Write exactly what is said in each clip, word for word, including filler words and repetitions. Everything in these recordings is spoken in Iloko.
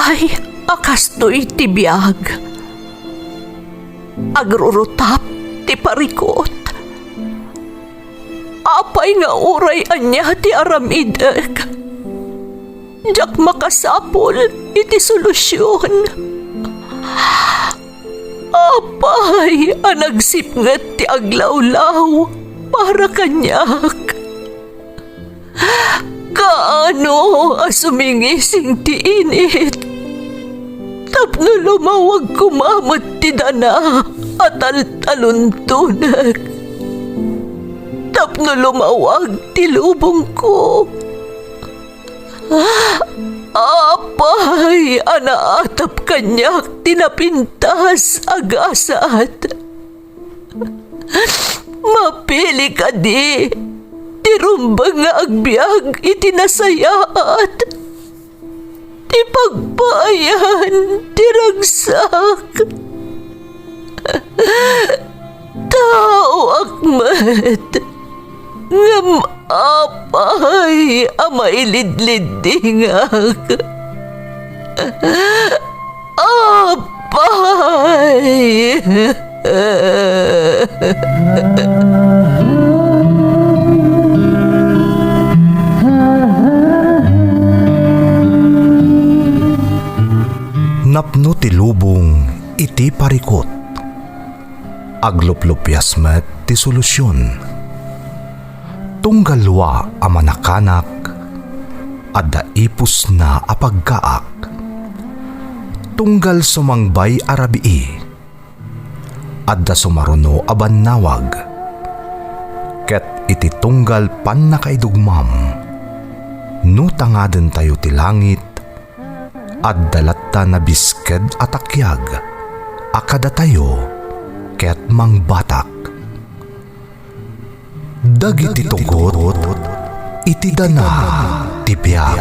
Ay, a kastoy ti biag. Agrurutap ti parikut. Apay nga uray ania ti aramidek, diak makasapul iti solusion. Apay a nagsipnget ti aglawlaw para kaniak? Kaano a sumingising ti init tapno lumawag koma met ti dana a taltaluntonek, tapno lumawag ti lubongko? Apay a naatap kaniak ti napintas a gasat? Mapili kadi ti rumbeng nga agbiag iti nasayaat, ti pagpaayan ti ragsak? Taoak met, ngem apay a mailidliddingak? Apay! Napno ti lubong iti parikut. Agluplupias met ti solusion. Tunggal dua a manakanak, adda ipusna a pagkaak. Tunggal sumangbay a rabii, adda sumaruno a bannawag. Ket iti tunggal pannakaidugmam, no tangadentayo ti langit, adda latta nabisked a takiag a kadatayo ket mangbatak. Dagiti tugot iti dana ti biag.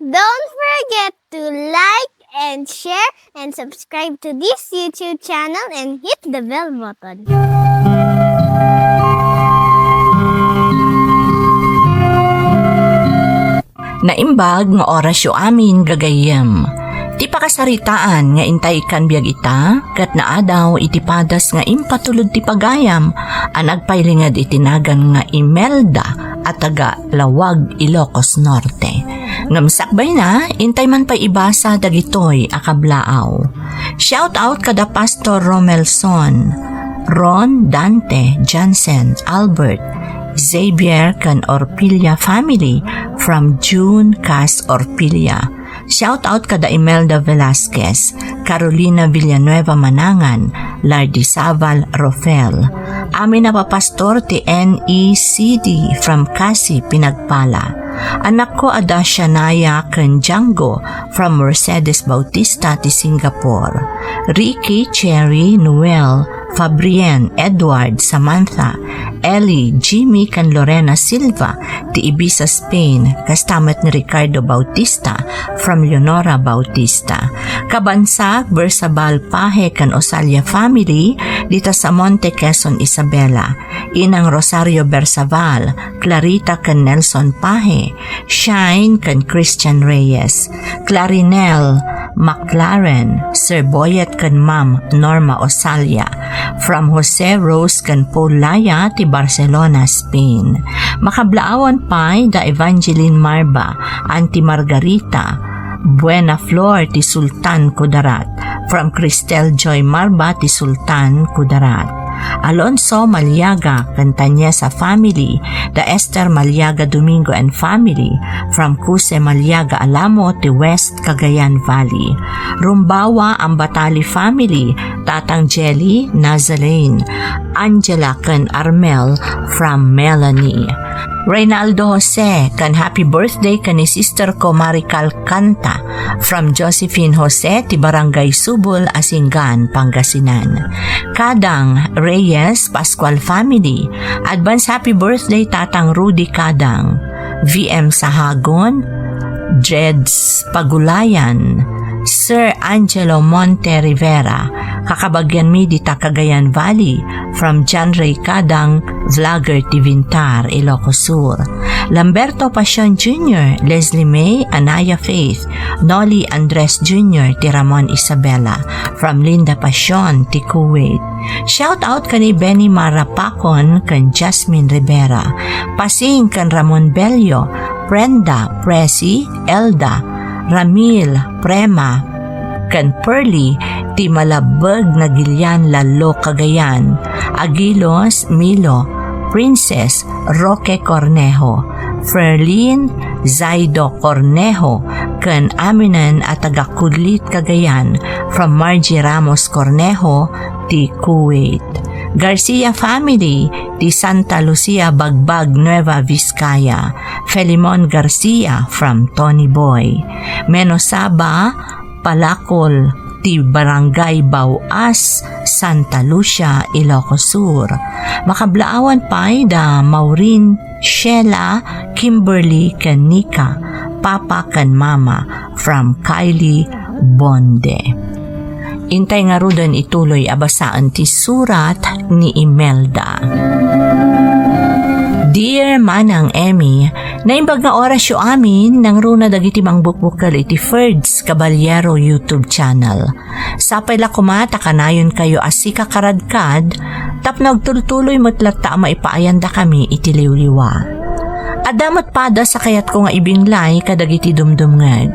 Don't forget to like and share and subscribe to this YouTube channel and hit the bell button. Naimbag nga orasyo amin, gagayyem. Ti pakasaritaan nga intay ikkan biag ita, ket naadaw iti padas nga impatulod ti pagayam a nagpailinged iti nagan nga Imelda a taga Laoag, Ilocos Norte. Ngem sakbayna, intay man pay ibasa dagitoy a kablaaw. Shout out kada Pastor Romelson, Ron, Dante, Jansen, Albert, Xavier, ken Orpilla family from June Cas Orpilla. Shout out kada Imelda Velasquez, Carolina Villanueva Manangan, Lardisaval Rofel. Amin a papastor ti N E C D from Casi, Pinagpala. Anakko a da Shania ken Django from Mercedes Bautista ti Singapore. Ricky, Cherry, Noel, Fabrien, Edward, Samantha, Ellie, Jimmy, ken Lorena Silva ti Ibiza, Spain, kasta met ni Ricardo Bautista from Leonora Bautista. Kabansak, Bersabal Pahe ken Osalia family, dita Samonte, Quezon, Isabela. Inang Rosario Bersabal, Clarita ken Nelson Pahe, Shine ken Christian Reyes, Clarinel McLaren, Sir Boyet ken Ma'am Norma Osalia, from Jose Rose ken Paul Laya ti Barcelona, Spain. Makablaawan pay da Evangeline Marba, Auntie Margarita, Buena Flor ti Sultan Kudarat, from Cristel Joy Marba ti Sultan Kudarat. Alonso Maliaga ken Tanyesa family, da Esther Maliaga Domingo and family, from Cuse Maliaga Alamo ti West Cagayan Valley. Rumbawa Ambatali family, Tatang Jelly, Nazarene, Angela ken Armel from Melanie. Reynaldo Jose, ken happy birthday ken ni sister ko Marical Canta, from Josephine Jose ti Barangay Subol, Asingan, Pangasinan. Kadang Reyes Pascual family, advance happy birthday Tatang Rudy Kadang, V M Sahagon, Dreads Pagulayan, Sir Angelo Monte Rivera, kakabagianmi dita Cagayan Valley, from John Ray Kadang, vlogger ti Vintar, Ilocos Sur. Lamberto Pasion Junior, Leslie May, Anaya Faith, Nolly Andres Junior, ti Ramon Isabela, from Linda Pasion, ti Kuwait. Shout out kani Benny Marapakon ken Jasmine Rivera, Pasing ken Ramon Bello, Brenda, Presi, Elda, Ramil, Prema, ken Pearly, ti Malabbeg, Nagilian, Lallo, Cagayan, Aguilos, Milo, Princess, Roque Cornejo, Ferlin, Zaido Cornejo, ken aminen a taga Kudlit, Cagayan, from Margie Ramos Cornejo, ti Kuwait. Garcia family, ti Santa Lucia, Bagbag, Nueva Vizcaya. Filemon Garcia, from Tony Boy. Menosaba, Palakol, ti Barangay Bauas, Santa Lucia, Ilocos Sur. Makablaawan pay da Maureen, Sheila, Kimberly, ken Nika, Papa ken Mama, from Kylie Bonde. Intay ngaruden ituloy a basaen ti surat ni Imelda. Dear Manang Emmy, naimbag nga orasyo amin, nangruna dagiti mangbukbukel iti Ferds Caballero YouTube channel. Sapay la koma ta kanayonkayo a sika karadkad, tapno agtultuloy met latta a maipaayandakami iti liwliwa. Adda met padas a kayatko nga ibinglay kadagiti dumdumngeg,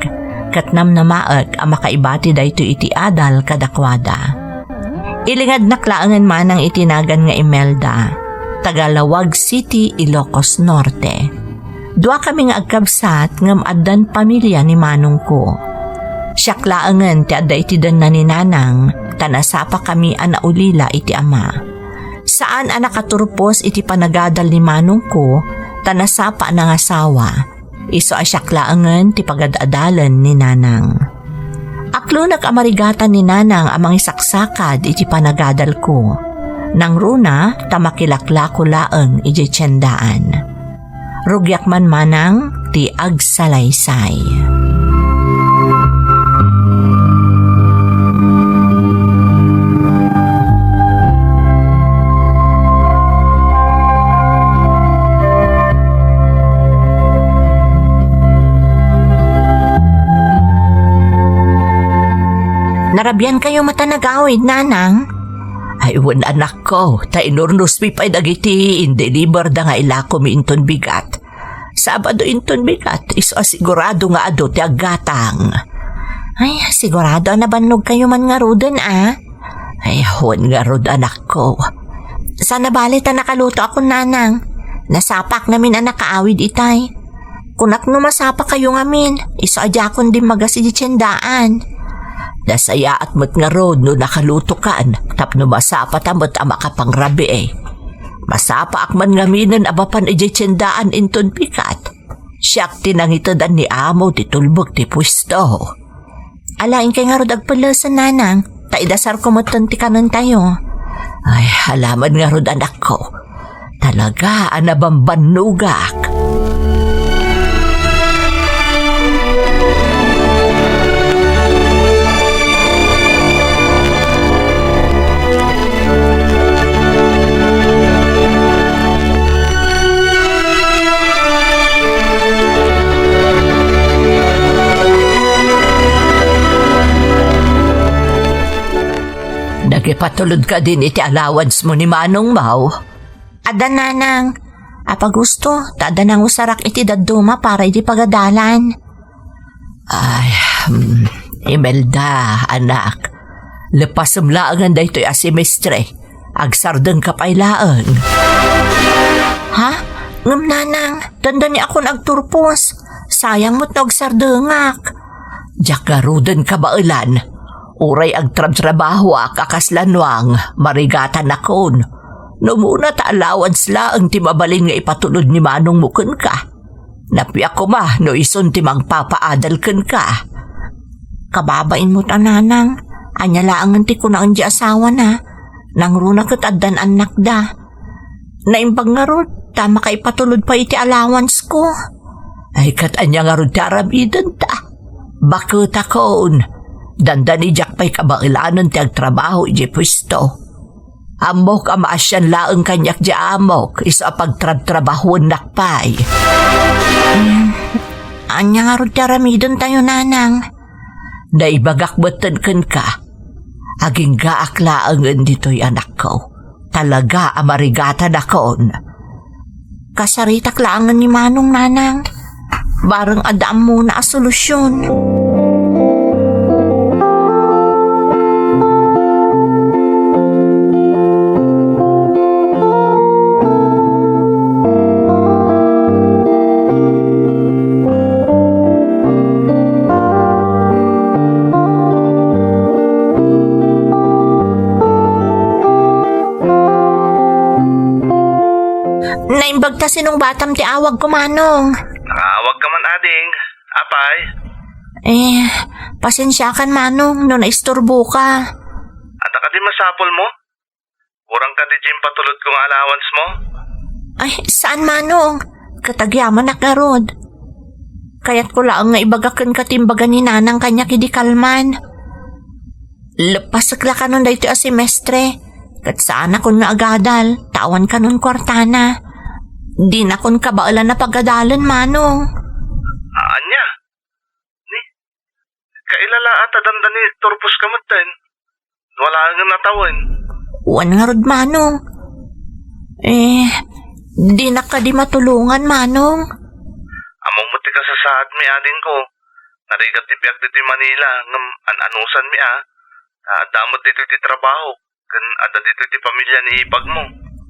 ket namnamaek a makaibati daytoy iti adal kadakuada. Ilingednak laengen manang iti nagan nga Imelda, taga Laoag City, Ilocos Norte. Duakami nga agkabsat ngem addan pamilia ni manongko. Siak laengen ti adda iti denna ni nanang, ta nasapakami a naulila iti ama. Saan a nakaturpos iti panagadal ni manongko, ta nasapa a nangasawa. Isu a siak laengen ti pagad-adalen ni nanang. Aklonek a marigatan ni nanang a mangisaksakad iti panagadalko. Nangruna ta makilaklako laeng idiay tiendaan. Rugiak man manang ti agsalaysay. Narabian kayo met a nagawid, nanang? Ay, wen, anakko, ta inurnosmi pay dagiti indeliver da nga ilakomi inton bigat. Sabado inton bigat, isu a sigurado nga adu ti aggatang. Ay, sigurado a nabannog kayo man ngaruden, a? Ay, wen ngarud, anakko. Sana bale ta nakaluto akon, nanang. Nasapak namin a nakaawid itay. Kunak no masapa kayo ngamin, isu a diakon dimmagas iti tiendaan. Nasayaat met ngarud no nakalutokan, tapno masapata met a makapangrabii. Masapaak man ngaminen a mapan idiay tiendaan inton bigat. Siak ti nangitedan ni amo ti tulbek ti puesto. Alaen kay ngarud agpellesen, nanang, ta idasarko metten ti kanentayo. Ay, alaman ngarud, anakko. Talaga a nabambannogak. Nagipatulod ka din iti allowance mo ni Manong Mau? Adda, nanang. Apagusto, ta adda nangusarak iti dadduma para idi pagadalan. Ay, hmm, Imelda, anak. Lepasem laengen daytoy a semestre. Agsardengka pay laeng. Ha? Ngem, nanang, dandani akon agturpos. Sayang met no agsardengak. Diak ngaruden kabaelan. Uray agtrabtrabahoak a kasla nuang, marigatanakon. No umuna ta allowance laeng ti mabalin nga ipatulod ni manongmo kenka, nappiak koma no isun ti mangpapaadal kenka. Kababainmo ta, nanang. Ania laengen ti kunaen ti asawana? Nangruna ket addan annakda. Naimbag ngarud ta makaipatulod pay iti allowance ko. Ay, ket ania ngarud ti aramidenta? Baketakon. Dandani diak pay kabaelanen ti agtrabaho idiay puesto. Ammok a maasian laeng kaniak ti amok, isu a pagtrabtrabahuennak pay. Hmm, ania ngarud ti aramidentayo, nanang? Naibagak metten kenka. Aginggaak laengen ditoy, anakko. Talaga a marigatanakon. Kasaritak laengen ni Manong, nanang. Bareng adda ammona a solusyon. Naimbag ta sinungbatam ti awagko, Manong. Nakaawag ka man, ading. Apay? Eh, pasensiakan, Manong, no naisturboka. Adda kadi masapulmo? Kurang kadi diay patulodko nga allowance mo? Ay, saan, Manong. Ket agyamanak ngarud. Kayatko laeng nga ibaga kenka ti imbaga ni Nanang kaniak idi kalman. Leppasek la kanon daytoy a semestre. Ket saanakon nga agadal, ta awan kanon kuartana. Dinakon kabaelan a pagadalen, Manong. Ania? Ni, kailalaat a dandani turpos ka metten. Wala nga natawen. Wen ngarud, Manong. Eh, dinak kadi matulongan, Manong. Ammom met ti kasasaadmi, adingko. Narigat ti biag ditoy Manila, ngem an-anusanmi a. Adda met ditoy ti trabaho, ken adda ditoy ti pamilya ni ipagmo.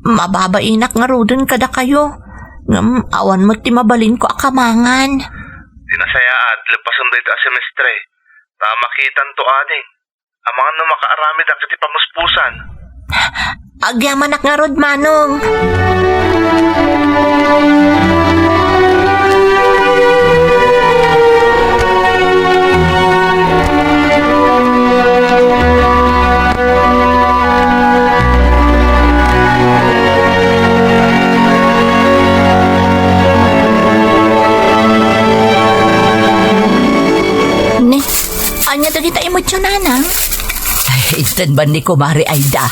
Mababainak ngaruden kadakayo, ngem awan met ti mabalinko a kamangan. Di nasayaat, leppasem daytoy a semestre, ta makitanto, ading. Amangan no makaaramidak iti pamuspusan. Agyamanak ngarud, Manong. Ne, ania dagita imutyo, Nanang? Ay, inton man ni Kumare Aida.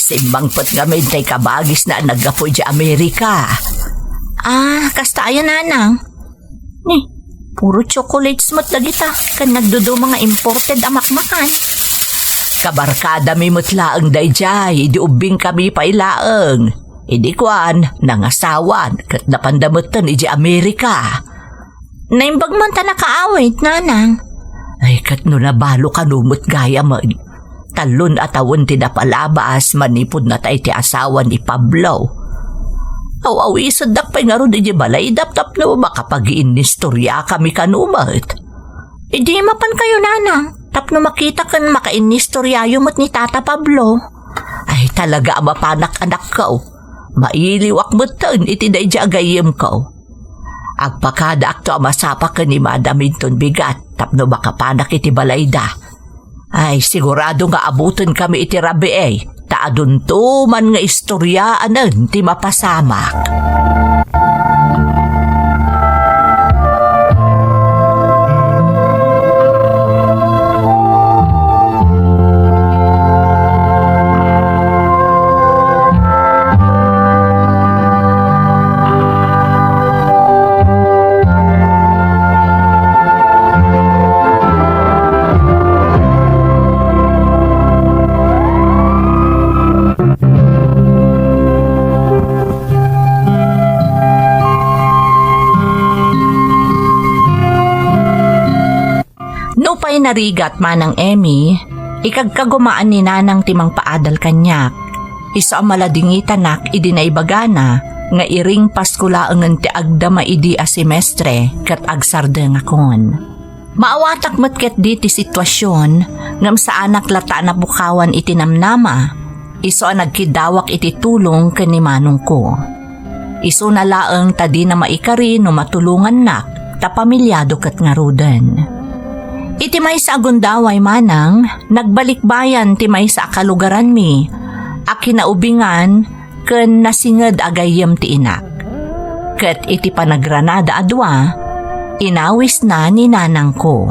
Simmangpet ngamin tay kabagisna a naggapu idiay Amerika. Ah, kasta aya, Nanang? Ni, puro chocolates met dagita, ken nagduduma nga imported a makmakan. Kabarkadami met laeng daydiay, idi ubbingkami pay laeng. Idi kuan, nangasawan, ket napanda metten idiay Amerika. Naimbag man ta nakaawid, Nanang. Ay, ket no nabalo kano met gayamen. Tallon a tawen ti napalabas manipud natay ti asawa ni Pablo. Aw-awiseddak pay ngarud idiay balayda tapno makapagiinnistoriakami kano met. Idi mapankayo, Nanang, tapno makita ken makainnistoriayo met ni Tata Pablo. Ay, talaga a mapanak, anakko. Mailiwak metten iti daydiay a gayyemko. Agpakadaakto a masapa ken ni Madam inton bigat tapno makapanak iti balayda. Ay, sigurado nga abutenkami iti rabii, ta adunto man nga istoriaanen ti mapasamak. Nupay narigat, Manang Emmy, ikagkagumaan ni Nanang ti mangpaadal kaniak. Isu a maladingitanak idi naibagana nga iring Pasko laengen ti agdama idi a semestre ket agsardengakon. Maawatak met ketdi ti situasion, ngem saanak latta a napukawan iti namnama. Isu a nagkiddawak iti tulong ken ni manongko. Isuna laeng ta dina maikari no matulongannak, ta pamiliado ket ngaruden. Iti maysa a gundaway manang, nagbalikbayan ti maysa a kalugaranmi a kinaubingan ken nasinged a gayyem ti inak. Ket iti panagranada a dua, inawisna ni nanangko.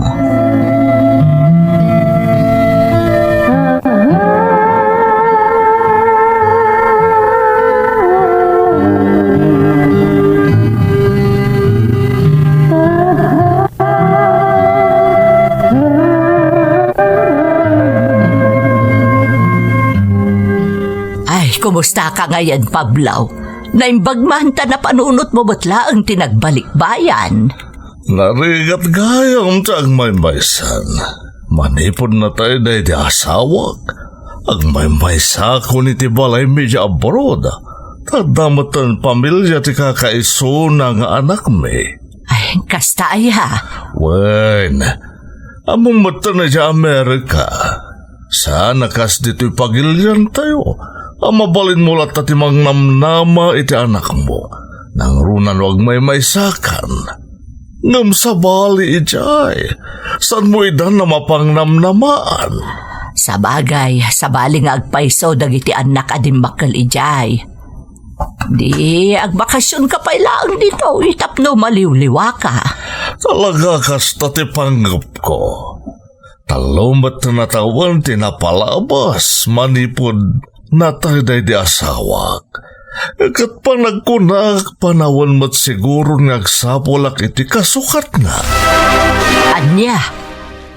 Ay, kumusta ka ngayon, Pablo? Naimbag man ta napanunotmo met laeng ti nagbalikbayan. Narigat gayam ti agmaymaysan. Manipud natay daydi asawak, agmaymaysakon iti balaymi idiay abroad. Ta adda metten pamilia ti kakaisuna nga anakmi. Ay, kasta aya? Wen, ammom metten idiay Amerika. Saan a kas ditoy pagiliantayo a mabalinmo latta ti mangnamnama iti anakmo. Nangruna no agmaymaysakan. Ngem sabali idiay, saanmo idan a mapangnamnamaan? Sabagay, sabali nga agpayso dagiti annak a dimmakkel idiay. Di agbakasionka pay laeng ditoy tapno maliwliwaka. Talaga kasta ti panggepko. Tallo met a tawen ti napalabas manipud natay daydi asawak. Ket panagkunak, panawen met siguron nga agsapulak iti kasukatna. Ania?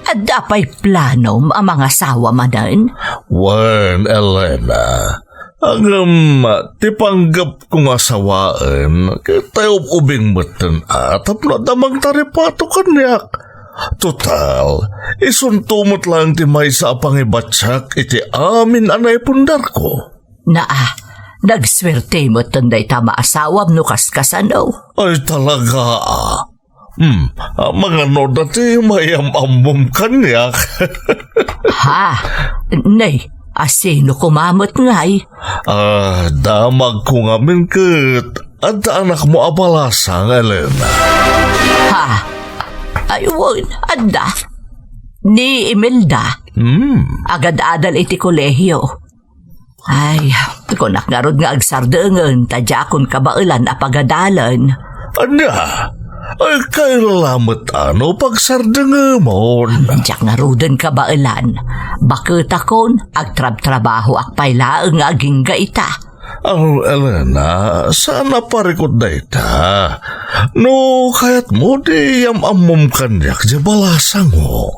Adda pay planom a mangasawa manen? Wen, Elena. Ngem, ti panggepko nga asawaen, ket tay ub-ubing metten a tapno adda mangtaripato kaniak. Total, isunto met laeng ti maysa a pangibatiak iti amin a naipundarko. Naa, nagsuerte metten dayta maasawam no kaskasano. Ay, talaga, a. Hmm, a, mangano dati mayam-ammom kaniak? Ha? Nay, asino koma met ngay? Ah, damagko ngamin ket adda anakmo a balasang, Elena. Ha? Ay, wen, adda. Ni Imelda. Hmm. Agad-adal iti kolehio. Ay, kunak ngarud nga agsardengen, ta diakon kabaelan a pagadalen. Ania? Ay, kayla met ano pagsardengemon? Diak ngaruden kabaelan. Baketakon, agtrabtrabahoak pay laeng nga agingga ita. Ano, Elena, saan a parikut dayta? No kayatmo, di yam-ammom kaniak diay balasangmo.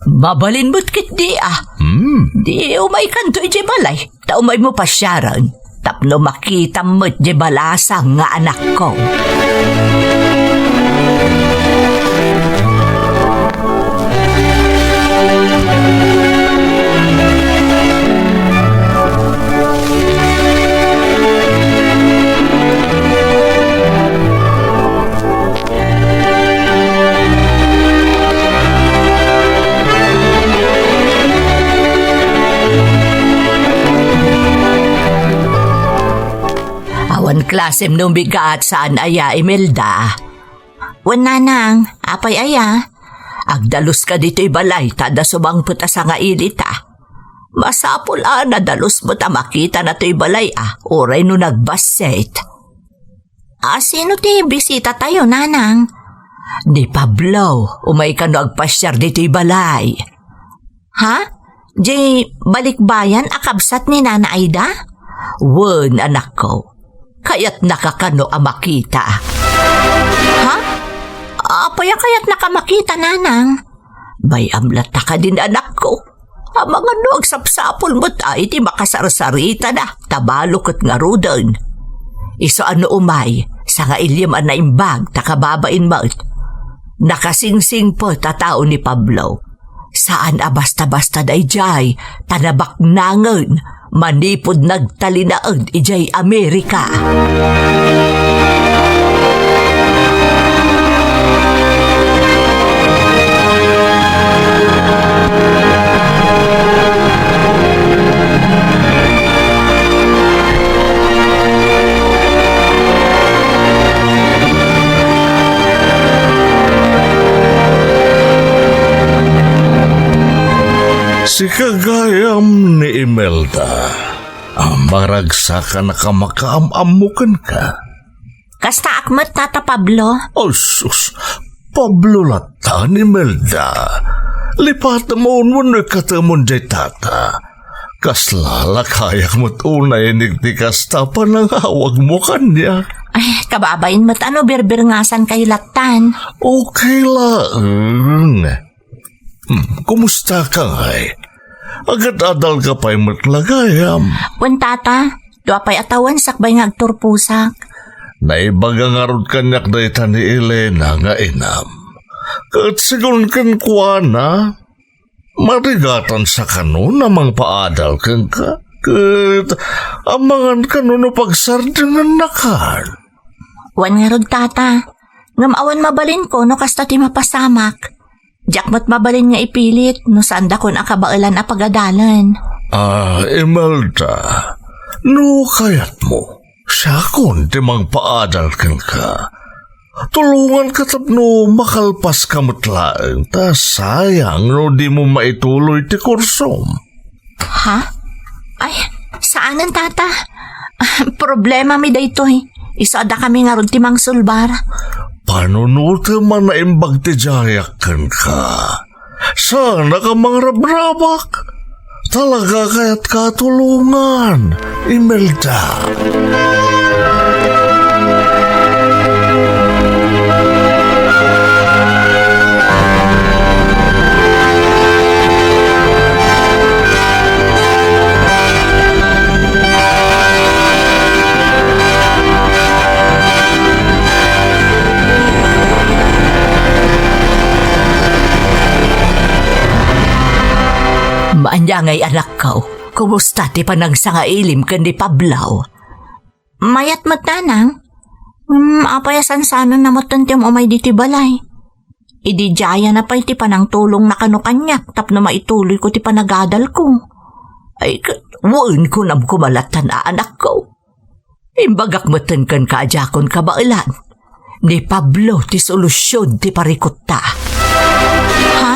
Mabalin met ketdi, a. Hmm. Di umaykanto idiay balay. Ta umaymo pasiaren, tapno makitam met diay balasang nga anakko. Awan klasem no bigat, saan aya, Imelda? Wen, nanang, apay aya? Agdaluska ditoy balay, ta adda sumangpet a sangailita. Masapul a nadalus met a makitana toy balay a, uray no nagbassit. A, sino ti bisitatayo, nanang? Ni Pablo, umayka no agpasiar ditoy balay. Ha? Diay balikbayan a kabsat ni Nana Aida? Wen, anakko. Kayatnaka kano a makita? Ha? Apay a kayatnaka makita, nanang? Bay-am latta kadin, anakko. Amangan no agsapsapul met a iti makasarsaritana, ta balo ket ngaruden. Isu a no umay, sangailem a naimbag ta kababain met. Nakasingsingpet a tao ni Pablo. Saan a basta-basta daydiay, ta nabaknangen manipud nagtalinaed idiay Amerika. Sika gayam ni Imelda. Maragsakan a makaam-ammo kenka. Kastaak met, Tata Pablo. Oh, sus. Pablo latta ni Imelda. Lipatem wenno ikkatemon jay tata. Kasla lakayak met unay inig ti kasta panangawagmo kaniak. Ay, kababain met no birbirngasankayo lattan. Okay laeng. Hmm, kumusta ka ngay? Agad-adal ka pay met la gayam. Wen, Tata, dua pay a tawen sakbay nga agturposak. Naibaga ngarud kaniak dayta ni Elena nga inam. Ket sigun kenkuana, marigatansa kano a mangpaadal kenka. Ket amangan kano no pagsardengannakan. Wen ngarud, Tata, ngem awan mabalinko no kasta ti mapasamak. Diak met mabalin nga ipilit no saandakon a kabaelan a pagadalen. Ah, Imelda, no kayatmo, siakon ti mangpaadal kenka. Tulonganka tapno makalpaska met laeng, ta sayang no dimo maituloy ti kursom. Ha? Ay, saanen, Tata. Problemami daytoy. Isu a dakami ngarud ti mangsulbar. Panunotem a naimbag ti jayak kenka. Saanak a mangrabrabak. Talaga kayatka a tulongan, Imelda. Ania ngay, anakko, kumusta ti panagsangailim ken ni Pablo? Mayat met, Nanang. Hmm, apay a sansanonna metten ti um-umay ditoy balay? Idi diayna pay ti panangtulongna kano kaniak tapno maituloyko ti panagadalko. Ay, ket wen kunam koma lattan a, anakko. Imbagak metten kenka a diakon kabaelan. Ni Pablo ti solusion ti parikutta. Ha?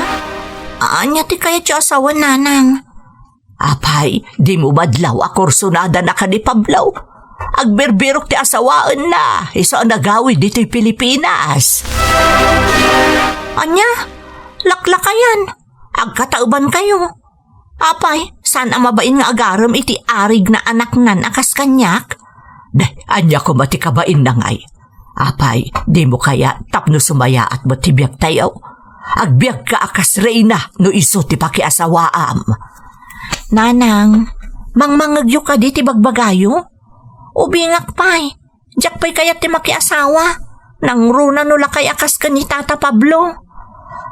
Ania ti kayatyo a sawen, Nanang? Apay, dimo madlaw a kursonadanna ken ni Pablo? Agbirbirok ti asawaenna, isu a nagawid ditoy Pilipinas. Ania? Laklakayan? Agkataebankayo? Apay, saan a mabain nga agarem iti arigna a naknan a kas kaniak? Deh, ania koma ti kabainna ngay? Apay, dimo kayat tapno sumayaat met ti biagtayo? Agbiagka a kas reyna no isu ti pakiasawaam. Nanang, mangmangegyo kadi ti bagbagayo? Ubingak pay, diak pay kayat ti makiasawa. Nangruna no lakay a kas ken ni Tata Pablo.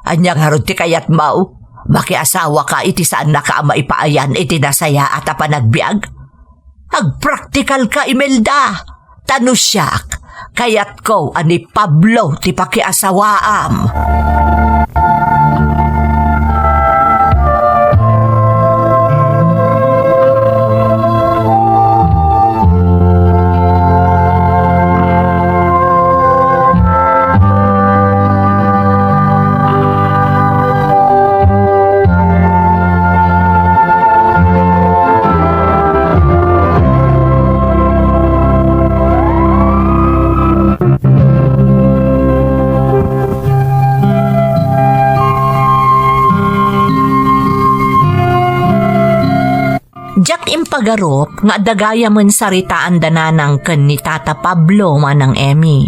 Ania ngarud ti kayatmo? Makiasawaka iti saannaka a maipaayan iti nasayaat a panagbiag? Agpraktikalka, Imelda. Ta no siak, kayatko a ni Pablo ti pakiasawaam. Diak impagarup nga adda gayamen saritaanda Nanang ken ni Tata Pablo, Manang Emmy.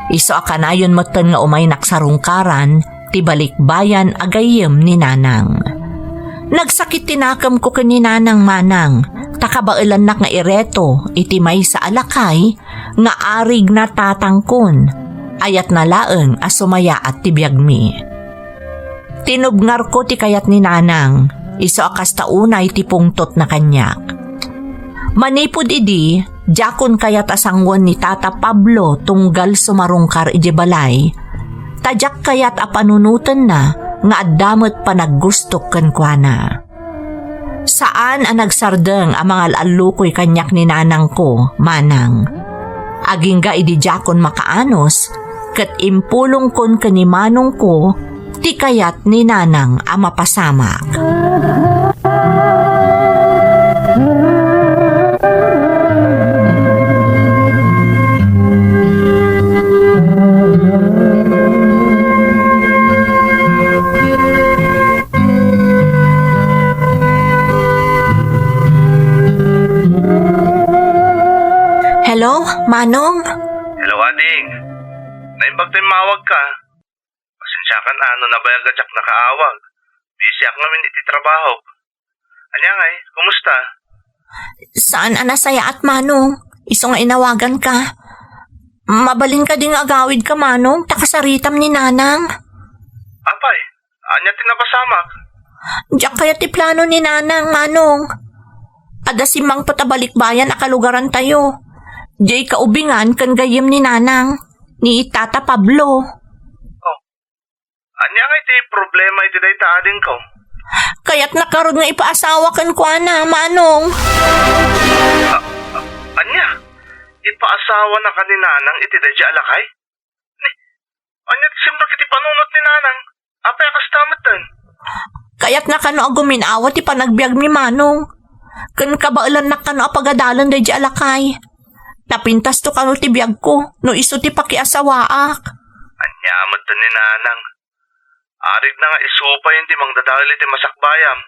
Isu a kanayon metten nga umaynak sarungkaran ti balikbayan a gayyem ni Nanang. Nagsakit ti nakemko ken ni Nanang, Manang, ta kabaelannak nga ireto iti maysa a lakay nga arigna tatangkon, ayatna laeng a sumayaat ti biagmi. Tinubngarko ti kayat ni Nanang, isu a kasta unay ti pungtotna kaniak. Manipud idi, diakon kayat a sangoen ni Tata Pablo tunggal sumarungkar idiay balay, ta diak kayat a panunotenna nga adda met panaggustok kenkuana. Saan a nagsardeng a mangal-allukoy kaniak ni nanangko, Manang. Agingga idi diakon makaanus, ket impulongkon ken ni manongko Ti kayat ni Nanang a mapasamak. Hello, Manong? Hello, Ading. Naimbag ta immawag ka. Pasensiakan a no nabayag a diak nakaawag. Busyak ngamin iti trabaho. Ania ngay, kumusta? Saan a nasayaat, Manong. Isu nga inawagan ka. Mabalin kadi nga agawid ka, Manong, ta kasaritam ni Nanang. Apay, ania ti napasamak? Diak kayat ti plano ni Nanang, Manong. Adda simmangpet a balikbayan a kalugarantayo. Diay kaubingan ken gayyem ni Nanang, ni Tata Pablo. Oh, ania nga iti problema iti dayta adingko? Kayatnak ngarud nga ipaasawa kenkuana, Manong. Ah, ah, ania? Ipaasawa na ka ni Nanang iti daydi a lakay? Ni, ania ti simrek iti panunot ni Nanang? Apay a kasta metten? Kayatna kano a gumin-awa ti panagbiagmi, Manong. Ken kabaelannak kano a pagadalen daydi a lakay. Napintasto kano ti biagko no isu ti pakiasawaak. Ania metten ni Nanang? Arigna nga isu pay ti mangdadael iti masakbayam.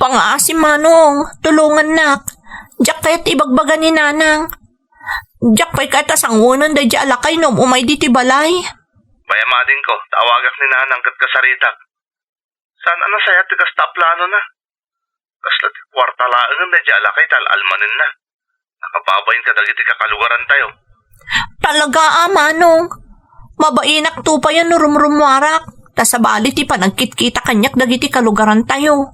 Pangasim, Manong, tulongannak. Diak kayat ti ibagbaga ni Nanang. Diak pay kayat a sangonen daydi a lakay no um-umay ditoy balay. Bay-am adingko, ta awagak ni Nanang ket kasaritak. Saan a nasayaat ti kasta a planona? Kasla ti kuarta laengen daydi a lakay ta al-almanenna. Nakababain kadagiti kakalugarantayo. Talaga a, Manong. Mabainak tupayen no rumrummuarak, ta sabali ti panagkitkita kaniak dagiti kalugarantayo.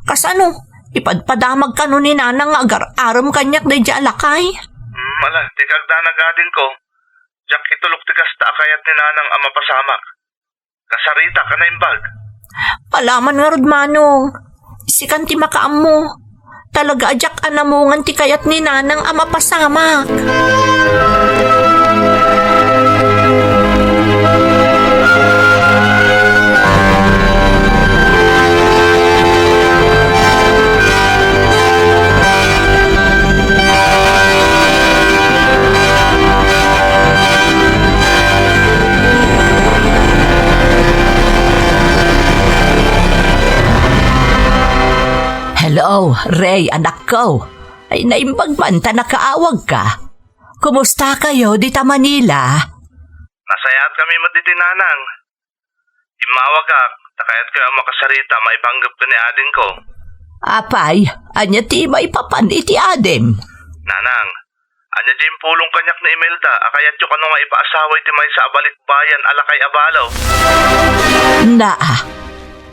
Kasano, ipadpadamag kano ni Nanang nga agar-arem kaniak daydi a lakay? Hmm, ala, dika agdanag adingko. Diak itulok ti kasta a kayat ni Nanang a mapasamak. Kasaritak a naimbag. Alaman ngarud, Manong. Sikan ti makaammo. Talaga a diak anamungan ti kayat ni Nanang a mapasamak. Hello, Ray, anakko. Ay, naimbag man ta nakaawagka. Kumusta kayo dita Manila? Nasayaat kami met diti, Nanang. Immawagak, ta kayatko a makasarita maipanggep ken ni adingko. Apay, ania ti maipapan iti adim? Nanang, ania ti impulong kaniak ni Imelda a kayatyo kano nga ipaasawa iti maysa a balikbayan a lakay a balo? Naa,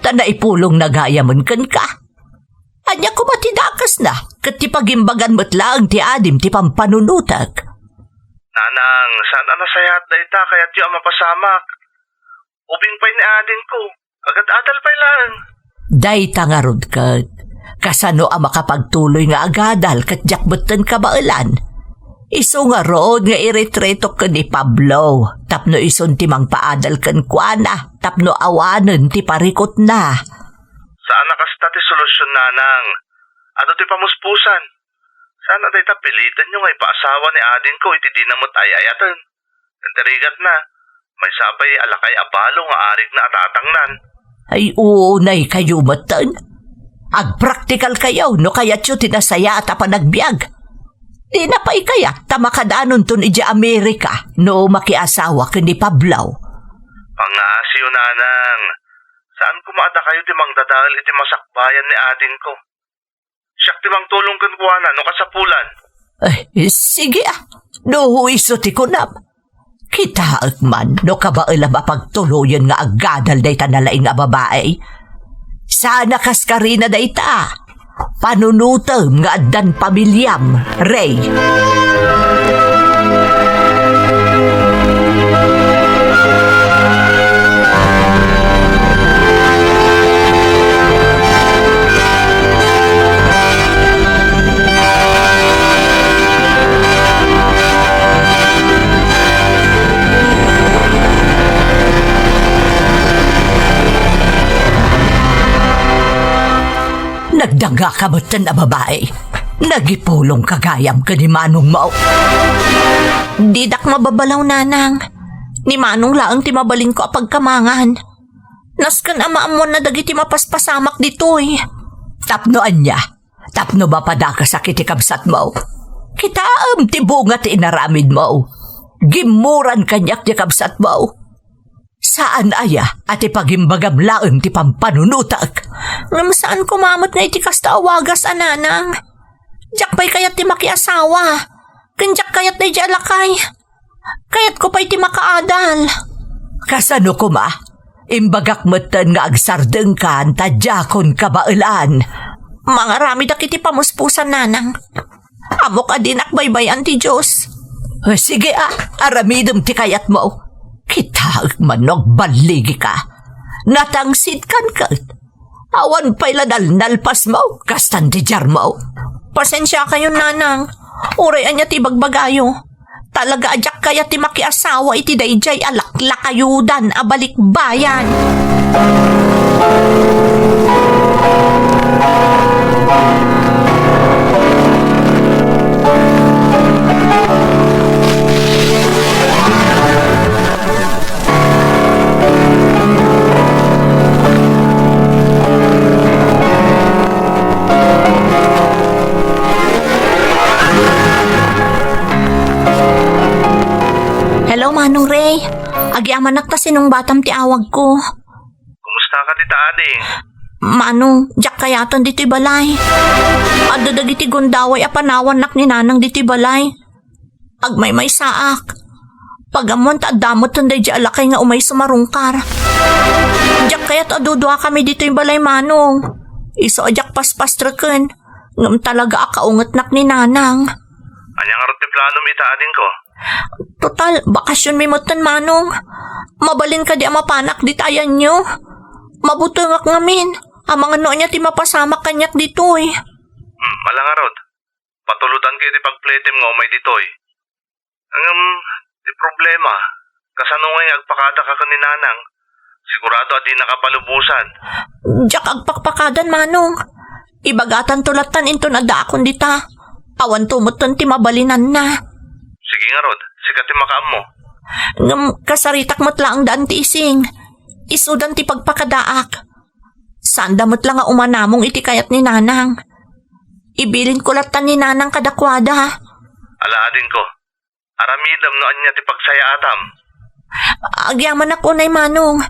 ta naipulongna gayamen kenka. Ania koma ti dakesna, ket ti pagimbagan met laeng ti adim ti pampanunotek? Nanang, saan a nasayaat dayta, kayatyo a mapasamak. Ubing pay ni adingko, agad-adal pay laeng. Dayta ngarud ket, kasano a makapagtuloy nga agadal ket diak metten kabaelan? Isu ngarud nga iretretok ken ni Pablo, tapno isun ti mangpaadal kenkuana, tapno awanen ti parikutna. Saan a kasta ti solusyon, Nanang. Adu ti pamuspusan. Saan a dayta pilitanyo nga ipaasawa ni adingko iti dina met ay-ayaten. Ken ti rigatna, maysa pay a lakay a balo nga arigna a tatangnan. Ay, unay kayo metten. Agpraktikal kayo no kayatyo ti nasayaat a panagbiag. Dina pay kayat ta makadanonton idiay Amerika no makiasawa ken ni Pablo. Pangngaasiyo, Nanang. Saan koma a dakayo ti mangdadael iti masakbayan ni adingko? Siak ti mangtulong kenkuana no kasapulan. Ay, sige a, no isu ti kunam. Kitaek man no kabaelam a pagtuloyen nga aggadal dayta nalaing a babai. Saan a kaskarina dayta. Panunotem nga addan pamiliam, Ray. Nagdangaka metten a babai. Nagipulongka gayam ken ni manongmo. Didak mababalaw, nanang. Ni manong laeng ti mabalinko a pagkamangan. Nasken a maammoanna dagiti mapaspasamak ditoy. Tapno ania? Tapno mapadakesak iti kabsatmo. Kitaem ti bunga ti inaramidmo. Gimmuran kaniak ti kabsatmo. Saan aya a ti pagimbagam laeng ti pampanunotek? Ngem saan koma met nga iti kasta a wagas a nanang. Diak pay kayat ti makiasawa. Ken diak kayat daydiay a lakay. Kayatko pay ti makaadal. Kasano koma? Imbagak metten nga agsardengkan ta diakon kabaelan. Mangaramidak iti pamuspusan, nanang. Ammok a dinak baybay-an ti Dios. Eh, sige a, aramidem ti kayatmo. Kitaek man no agballigika. Natangsit kan ket. Awan pay la nalnalpasmo, kastan ti diarmo. Pasensiakayon, nanang. Uray ania ti ibagbagayo. Talaga a diak kayat ti makiasawa iti daydiay a laklakayodan a balikbayan. Hello, Manong Ray. Agyamanak ta sinungbatam ti awagko. Kumusta ka dita, ading? Manong, diak kayaten ditoy balay. Adda dagiti gundaway a panawannak ni nanang ditoy balay. Agmaymaysaak. Pagammon ta adda metten daydiay a lakay nga umay sumarungkar. Diak kayat a duduakami ditoy balay, Manong. Isu a diak paspastreken, ngem talaga a kaungetnak ni nanang. Ania ngarud ti planom ita, adingko? Total, bakasionmi metten, Manong. Mabalin kadi a mapanak dita ayanyo? Mabutengak ngamin. Amangan no ania ti mapasamak kaniak ditoy. Hmm, ala ngarud. Patulodanka iti pagpletem nga umay ditoy. Ngem, ti problema, kasano ngay nga agpakadaka ken ni nanang? Sigurado a dinaka palubosan. Diak agpakpakadan, Manong. Ibagatanto lattan inton addaakon dita. Awanto metten ti mabalinanna. Sige ngarud, sika ti makaammo. Ngem kasaritak met laeng da Anti Ising. Isudan ti pagpakadaak. Saanda met la nga umanamong iti kayat ni nanang. Ibilinko lattan ni nanang kadakuada. Ala, adingko, aramidem no ania ti pagsayaatam. Agyamanak unay, Manong.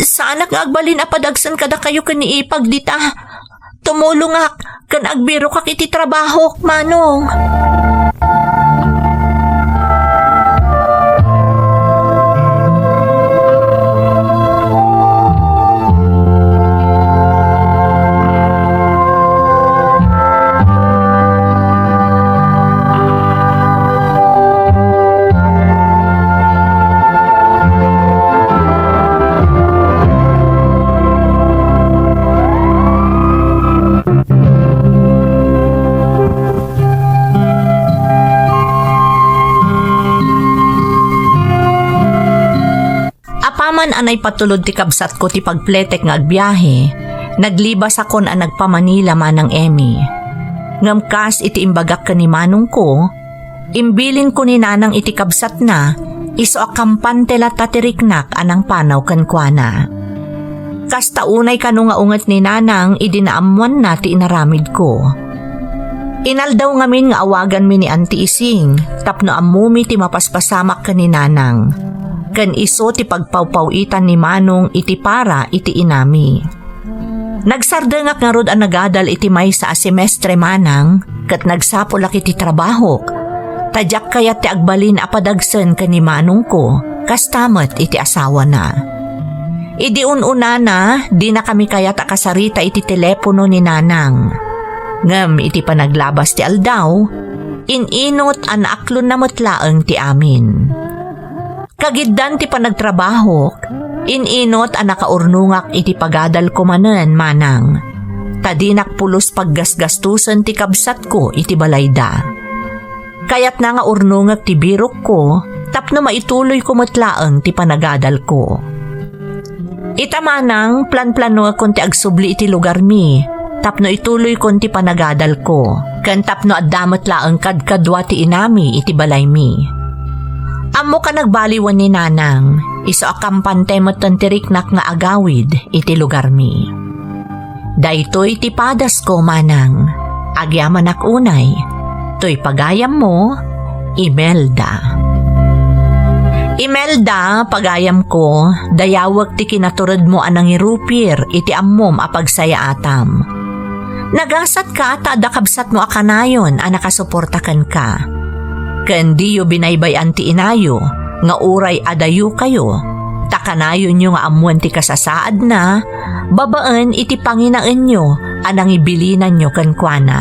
Saanak nga agbalin a padagsen kadakayo ken ni Ipag dita. Tumulongak ken agbirokak iti trabahok, Manong. Apaman a naipatulod ti kabsatko ti pagpletek nga agbiahe, naglibasakon a nagpa-Manila, Manang Emmy. Ngem kas iti imbagak ken ni manongko, imbilinko ni nanang iti kabsatna, isu a kampante latta ti riknak a nangpanaw kenkuana. Kasta unay kano nga unget ni nanang idi naammoanna ti inaramidko. Inaldaw ngamin nga awaganmi ni Anti Ising tapno ammomi ti mapaspasamak ken ni nanang, ken isu ti pagpawpaw-itan ni manong iti para iti inami. Nagsardengak ngarud a nagadal iti maysa a semestre, manang, ket nagsapulak iti trabahok, ta diak kayat ti agbalin a padagsen ken ni manongko, kasta met iti asawana. Idi un-unana, dinakami kayat a kasarita iti telepono ni nanang. Ngem iti panaglabas ti aldaw, in-inut a naaklonna met laeng ti amin. Kagiddan ti panagtrabahok, in-inut a nakaurnongak iti pagadalko manen, manang, ta dinak pulos paggasgastusen ti kabsatko iti balayda. Kayatna nga urnongek ti birokko tapno maituloyko met laeng ti panagadalko. Ita manang, planplanoekon ti agsubli iti lugarmi, tapno ituloykon ti panagadalko, ken tapno adda met laeng kadkadua ti inami iti balaymi. Ammok a nagbaliwen ni Nanang, isu a kampante metten ti riknak nga agawid iti lugarmi. Daytoy ti padasko, Manang. Agyamanak unay. Toy pagayammo, Imelda. Imelda, pagayamko, dayawek ti kinaturedmo a nangirupir iti ammom a pagsayaatam. Nagasatka ta adda kabsatmo a kanayon a nakasuporta kenka. Ken diyo binaybay-an ti inayo nga uray adayokayo, ta kanayonyo nga ammoen ti kasasaadna babaen iti panginaenyo a nangibilinanyo kenkuana,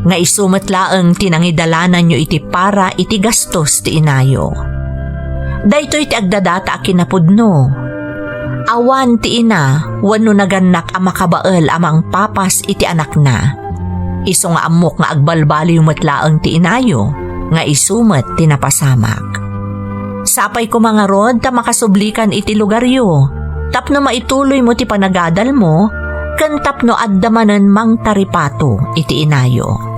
nga isu met laeng ti nangidalananyo iti para iti gastos ti inayo. Daytoy ti agdadata a kinapudno. Awan ti ina wenno nagannak a makabael a mangpapas iti anakna. Isu nga ammok nga agbalbaliw met laeng ti inayo, nga isu met ti napasamak. Sapay koma ngarud ta makasublikan iti lugaryo, tapno maituloymo ti panagadalmo, ken tapno adda manen mangtaripato iti inayo.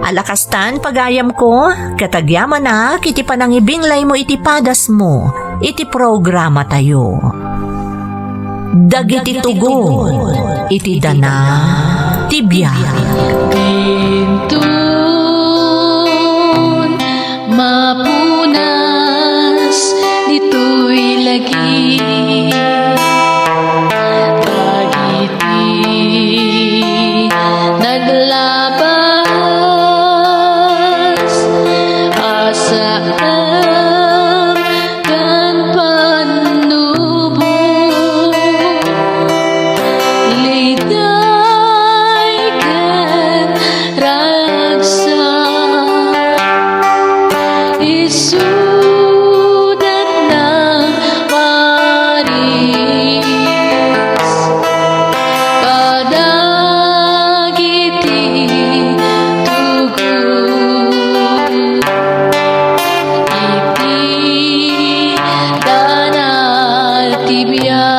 Ala kastan, pagayamko, ket agyamanak iti panangibinglaymo iti padasmo iti programatayo. Dagiti tugon iti dana ti biag. Ditoy mapunas, ditoy lagip. Dagiti naglabas a saan ken pannubo, liday ken ragsak, isudat nang maris kadagiti tugot iti dana ti biag.